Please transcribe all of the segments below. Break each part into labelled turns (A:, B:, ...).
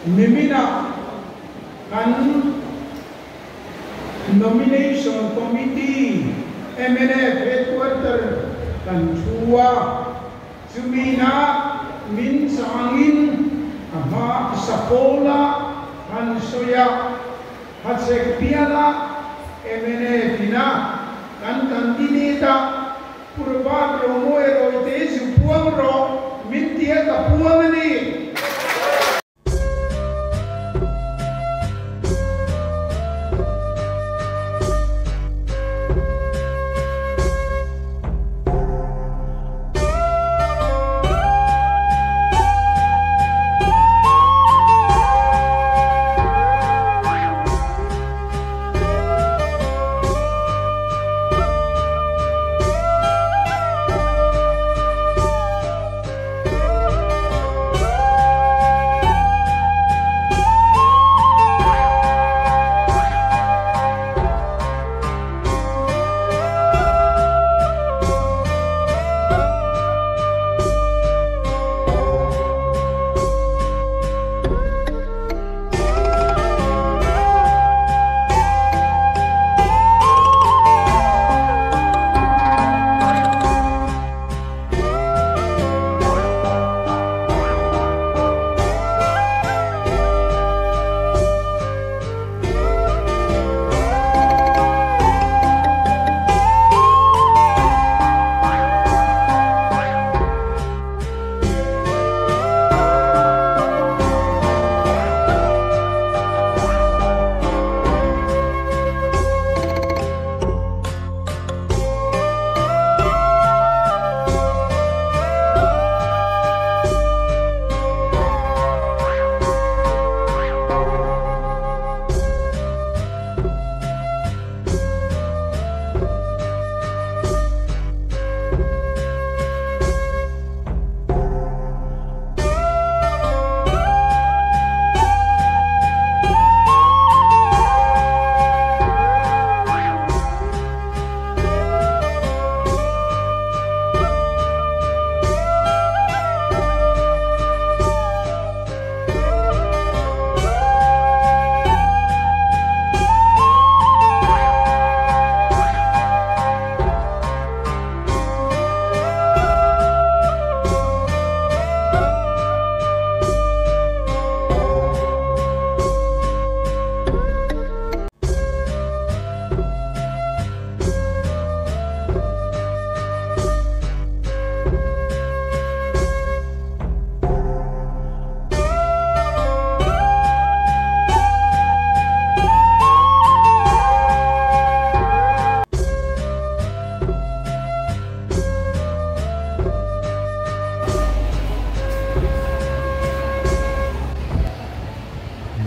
A: Niminah kan Nomination Committee mnf Headquarter kan thu a, chumina min changin a hma Sapawla han sawi a, Hachhek biala mnf ina kan candidate a Purvat Romawi Rawite zu puang rawh min tia ka puang a ni.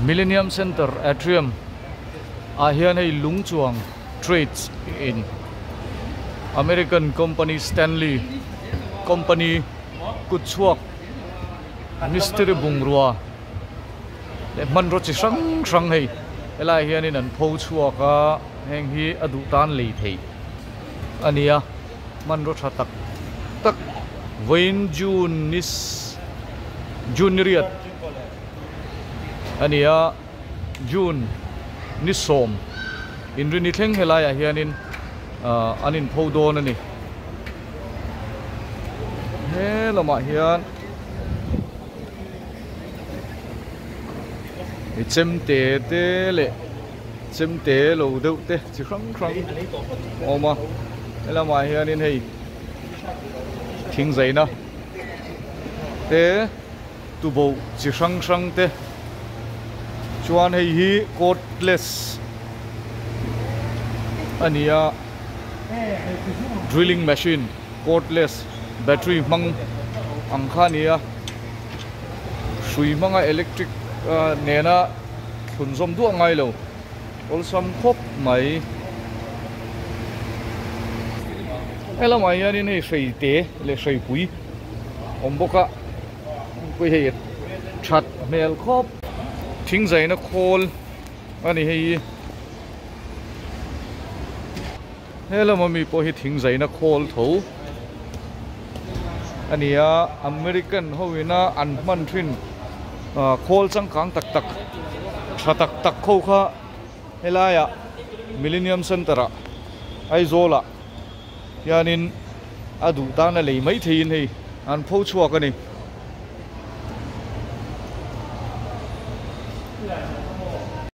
B: Millennium Centre Atrium ah hian hei lung chuang trades in American company Stanley company kut chhuak mistiri bungrua leh hmanraw chi hrang hrang hei helaiah hianin an pho chhuak a heng hi a duh tan lei theih a ni a hmanraw tha tak tak vawiin June ni June ni riat a ni a June ni sawm inrini thleng helaiah hianin ah an inpho dawn a ni he lamah hian chemte te leh chemte lo deuh te chi hrang hrang a awm a helamah hianin hei thing zaina te tuboh chi hrang hrang te chuan hei hi cordless a ni a drilling machine cordless battery hmang ang kha a ni a hrui hmanga electric nena thlun zawm duah ngai lo awlsam khawp mai helamah hianin hei hreite leh hreipui awm bawk a. Pui hei that hmel khawp. Thing zaina khawl a ni hei. He lama mi pawh hi thing zaina khawl tho a ni a, American ho ina an hman thin Ah khawl changkang tak tak tha tak tak ho kha helaiah Millennium Centre ah Aizawl ah hianin a duh tan a lei mai theiin hei an pho chhuak a ni.